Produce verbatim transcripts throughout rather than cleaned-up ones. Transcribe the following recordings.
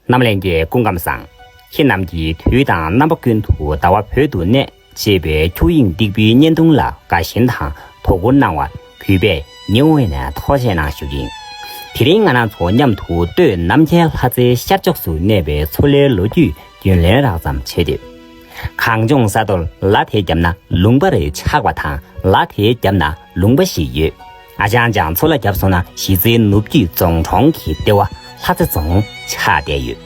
རྣམ་གླིང་གི་སྐུ་ཁམས་བཟང་། ཁྱེད་རྣམས་ཀྱིས་དུས་དང་རྣམ་པ་ཀུན་ཏུ་ཟླ་བ་བོད་དུ་གནས་ཅེས་པའི་ཁྱུག་དབྱིངས་སྟེགས་བུའི་བརྙན་ཐུང་ལ་དགའ་ཞེན་དང་དོ་ཁུར་གནང་བར་གུས་པས་སྙིང་དབུས་ནས་ཐུགས་རྗེ་གནང་ཞུ་གི་ཡིན། དེ་རིང་ང་རང་ཚོ་མཉམ་དུ་སྟོད་ནམ་མཁའི་ལྷ་རྩེའི་ཤར་ཕྱོགས་སུ་གནས་པའི་མཚོ་ལྷའི་ལོ་རྒྱུས་རྒྱུན་ལེན་རགས་ཙམ་བྱེད་འདོད། གངས་ལྗོངས་ས་མཐོར་ལ་དེའི་རྒྱབ་ན་ལུང་པ་རེ་ཆགས་པ་དང་ལ་དེའི་རྒྱབ་ན་ལུང་པ་ཞིག་ཡོད། ཨ་ཅང་ཅང་མཚོ་ལ་བརྒྱབ་སོང་ན་གཞིས་རྩེའི་ནུབ་རྒྱུད་རྫོང་གྲོང་གི་ལྟེ་བ་ལྷ་རྩེ་རྫོང་ཆགས་བསྡད་ཡོད།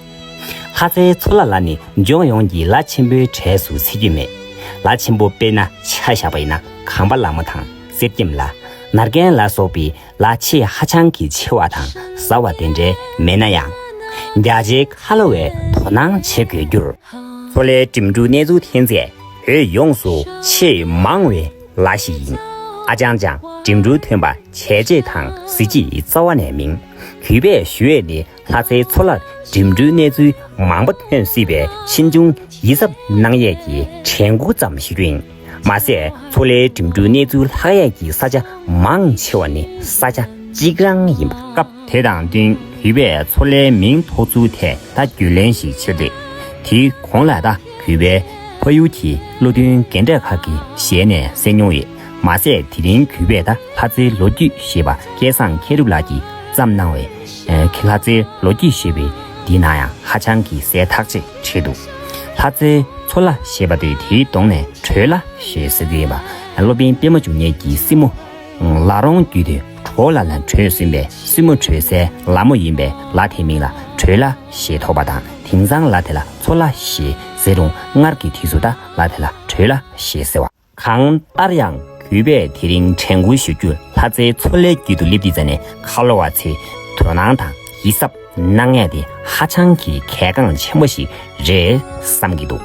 ལྷ་རྩེའི་མཚོ་ལྷ་ལ་ནི་ལྗོངས་ཡོངས་ཀྱི་ལ་ཆེན་པོའི་གྲས་སུ་ཚུད་རྒྱུ་མེད། ལ་ཆེན་པོ་དཔེར་ན་ཆ་བཞག་པ་ཡིན་ན་གངས་པ་ལ་མོ་དང་གསེར་སྐྱེམས་ལ། ནར་གན་ལ་སོགས་པའི་ལ་ཆེས་ཧ་ཅང་གི་ཆེ་བ་དང་ཟབ་པ་དེ་འདྲའི་མེད་ན་ཡང་། རྒྱ་ཆེའི་ཁ་ལོ་བས་དོ་སྣང་བྱེད་དགོས་རྒྱུར། མཚོ་ལྷའི་འགྲིམ་འགྲུལ་གནས་ཚུལ་ཐོན་ཚེ་བོད་ཡོངས་སུ་ཆེས་མང་བའི་ལ་ཞིག་ཡིན། ཨ་ཅང་ཅང་འགྲིམ་འགྲུལ་ཐོན་པ་བྱས་རྗེས་དང་གཟི་བརྗིད་རྩ་བ་ནས་མིན། གུས་པས་ཞུ་ཡས་ནི་ལྷ་རྩེའི་མཚོ་ལྷར་འགྲིམ་འགྲུལ་གནས་ཚུལ་མང་པོ་ཐོན་སྲིད་པའི་ཕྱིས་འབྱུང་ཡིད་གཟབ་གནང་ཡས་ཀྱི་དྲན་སྐུལ་ཙམ་ཞིག་ཡིན། མ་ཟད་མཚོ་ལྷའི་འགྲིམ་འགྲུལ་གནས་ཚུལ་ལྷག་ཡས་ཀྱི་ས་ཆ་མང་ཆེ་བ་ནི་ས་ཆ་གཅིག་རང་ཡིན་པ། སྐབས་དེ་དང་བསྟུན་གུས་པས་མཚོ་ལྷའི་མིང་ཐོགས་ཚུལ་ཐད་ད་རྒྱུས་ལོན་ཞིག་བྱེད་འདོད། དེའི་གོང་ལ་ད་གུས་པའི་ཕ་ཡུལ་གྱི་བློ་མཐུན་རྒན་གྲས་ཁག་གི་ཞལ་ནས་གསན་མྱོང་ཡོད། མ་ཟད་དེ་རིང་གུས་པས་ད་ལྷ་རྩེའི་ལོ་རྒྱུས་ཞེས་པ་སྐལ་བཟང་མཁས་གྲུབ་ལགས་ཀྱིས་བརྩམས་གནང་བའི་ཨ་ལྷ་རྩེའི་ལོ་རྒྱུས་ཞེས་པའི་འདི་ནང་ཡང་ཧ་ཅང་གི་གསལ་ཐག་ཆོད་བྲིས་འདུག་ལྷ་རྩེའི་མཚོ་ལྷ་ཞེས་པ་དེ་དེའི་གདོང་ནས་བྲོས་ལྷ་ཞེས་ཟེར་གྱི་ཡོད་པ། སློབ་དཔོན་པདྨ་འབྱུང་གནས་ཀྱིས་སྲིན་མོ་ལ་རོང་བརྒྱུད་དེ་གྲོ་ལ་ལ་བྲོས་ཟིན་པས་སྲིན་མོ་བྲོས་སའི་ལ་མོ་ཡིན་པས་ལ་དེ་མིང་ལ་བྲོས་ལྷ་ཞེས་ཐོགས་པ་དང་། དེང་སང་ལ་དེ་ལ་མཚོ་ལྷ་ཞེས་ཟེར་རུང་སྔར་གྱི་དུས་སུ་ད་ལ་དེ་ལ་བྲོས་ལྷ་ཞེས་ཟེར་བ། གང་ལྟར་ཡང་གུས་པས་དེ་རིང་དྲན་སྐུལ་ཞུ་རྒྱུར་ལྷ་རྩེའི་མཚོ་ལྷའི་རྒྱུད་དུ་སླེབས་དུས་ཙ་ནས་ཁ་ལོ་བ་ཚོས་དོ་སྣང་དང་ཡིད་གཟབ་གནང་ཡ་དེ་ཧ་ཅང་གི་གལ་འགངས་ཆེན་པོ་ཞིག་རེད་བསམ་གྱི་འདུག